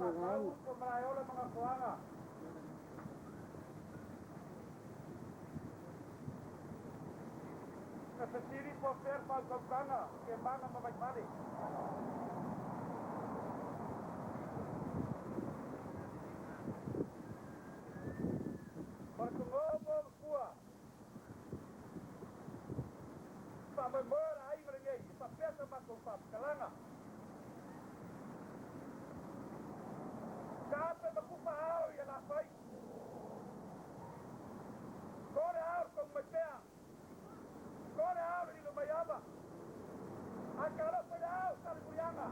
Faatau upu o Malaeola ma Gafoaga. Na fesili po o fea le faautautaga o Kemaga ma Vaifale. O le togogo o Mapua. Faamoemoe o le aiga lenei e faapea sa matou faamatalaga. Taape ma kufa ao i Alafai. Ko le ao le tou mai pea. Ko le ao le lilo mai ava. Ae talofa i le ao Salemuliaga.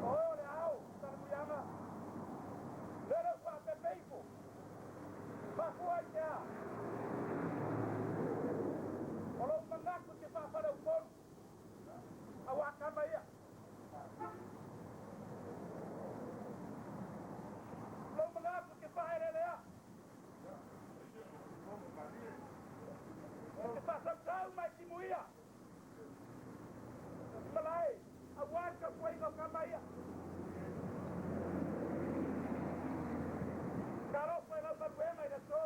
O oe o le ao Salemuliaga. Lele ua faapepe ifo. Mafua i se a? O lou manatu e te faafale Upolu, aua tama ia. Lou manatu e te faaeleelea. E te faasausau mai timu ia. Malae, aua le tautuaiga o tama ia. Talofa i lau galuega i le aso.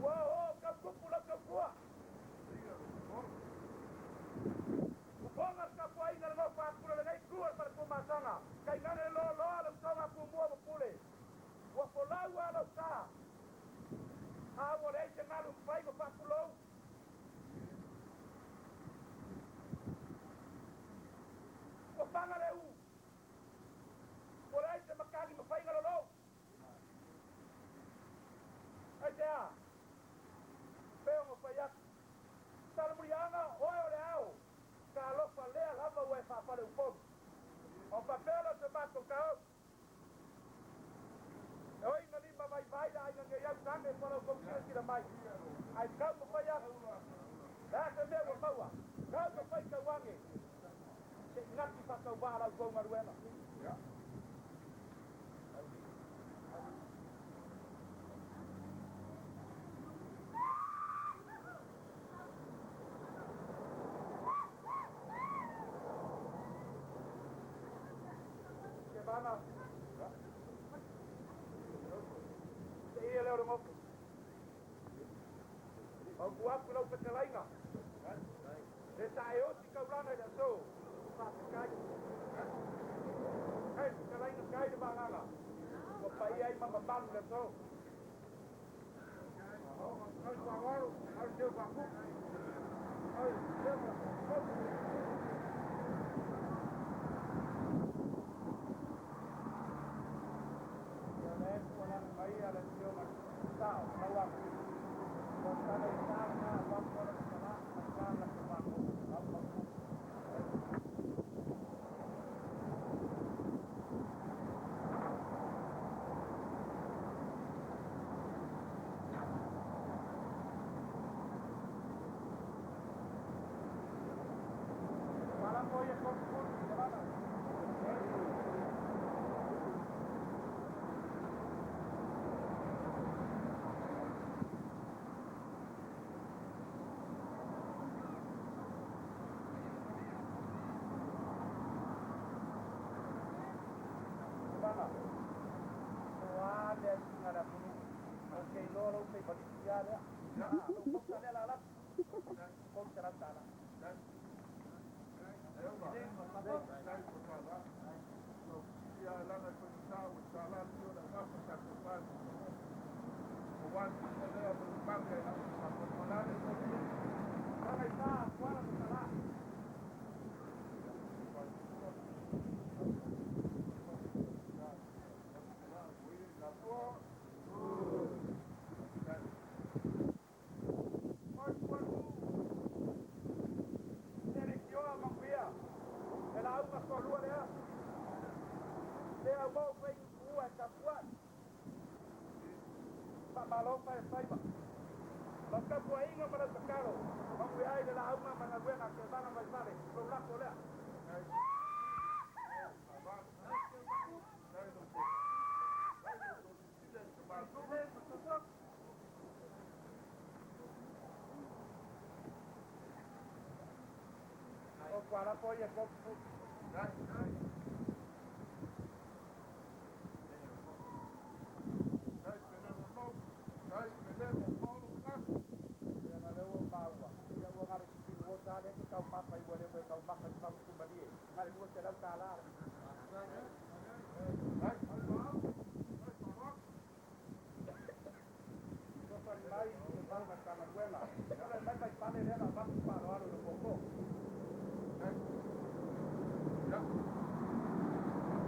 Ua oo tau tupu lau tautua. Fofoga le tapuaiga le nofo akula lenei itu o le fale Tuamasaga, tainane le loaloa le usoga a Tumua ma Pule. Ua folau a lou sa. A ua leai se galu mafai ma faatulou. Ua paga le u. Ua leai se matagi mafai na lolou. Aisea? Pei ona fai atu. Salamuliaga, oe o le ao. Talofa lea lava ua e faafale Upolu. Ona faapea lea o se matou taofi. E oi na lima vaivai le aiga nei au tane po lau tou silasila mai ai tau ma fai atu le a se mea ua maua tau ma fai tau ane se i gati faatauvaa lau tou galuega. Kevana, te ia lea o le goto. Mautu atu i lau fetalaiga, le sa e oti taulaga i le aso, faafetai. Kai fetalaiga kai le vagaga, ua paia ai ma mamalu le aso. Ia lea e tuualalo mai a le Afioga i le Sao, Lauaki, o le tala i sa lena aua Kuala Masala ma sa le latou Malo, au mautu. Faalafo ia Konikoni i le vala. Tulaga, po o a mea i luga o le atunuu, ou te iloa lou feivalisi lava lea. Lou mauta lea lalatu, $300. Tagaita, Kuala Masalā. E leitioa manuia le lauga toalua lea. Lea ua ou fai tuua e tapuai. Faamalo fai o faiva. Lau tapuaiga ma lau tatalo, manuia ai le lauga ma galuega a Kevana Vaifale, lou lafo lea. Kualapo ia ko. Ia na leo maua. Ia ua ngare kiki ua ta le ke kau mapa i ua le ua kau mapa i mau kumalie. Ngare $200. Sosani mai le mau na Matagaluega. Ia mai mai pale lea na avatu faaloalo i le koko.